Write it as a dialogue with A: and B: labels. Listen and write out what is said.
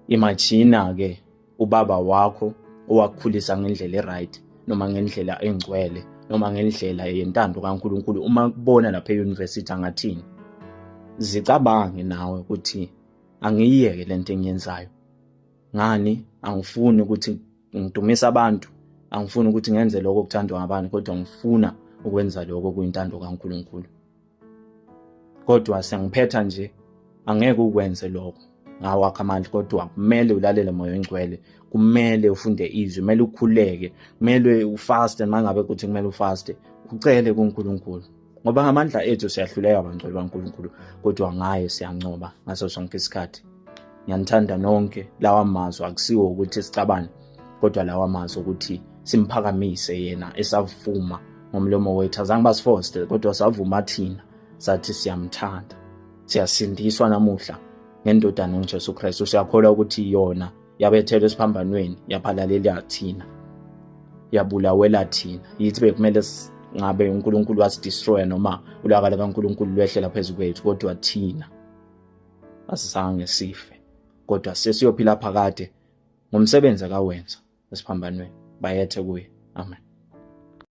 A: Imagine-ke ubaba wakho owakukhulisa ngendlela e-right noma ngendlela engcwele noma ngendlela yentando kaNkulunkulu, uma kubona lapha e-university angathini? Zicabange nawe ukuthi angiyiyeke lento engiyenzayo. Ngani? Angifuni ukuthi ngidumise abantu, angifuni ukuthi ngenze lokho okuthandwa ngabantu, kodwa ngifuna ukwenza lokho kuyintando kaNkulunkulu. Kodwa sengiphetha nje, angeke ukwenze lokho ngawakho amandla, kodwa kumele ulalele Moya oNgcwele, kumele ufunde izwi, kumele ukhuleke, kumele ufaste uma ngabe kuthi kumele ufaste, ucele kuNkulunkulu. Ngoba ngamandla ethu siyahluleka bangcwele baNkulunkulu, kodwa ngaye siyancoba ngaso sonke isikhathi. Ngiyanithanda nonke. Lawa mazwi akusiwo ukuthi sicabane, kodwa lawa mazwi ukuthi simphakamise yena esavuma ngomlomo wethu. Azange basifoste, kodwa savuma thina sathi siyamthanda. Siyasindiswa namuhla ngendodana uJesu Kristu. Siyakholwa ukuthi yona yabethelwa esiphambanweni, yaphalalela thina, yabulawela thina. Yithi bekumele ngabe uNkulunkulu wasidestroya noma ulaka likaNkulunkulu lwehlela phezu kwethu, kodwa thina asizange sife, kodwa sesiyophila phakade ngomsebenzi akawenza esiphambanweni. Bayethe kuye. Amen.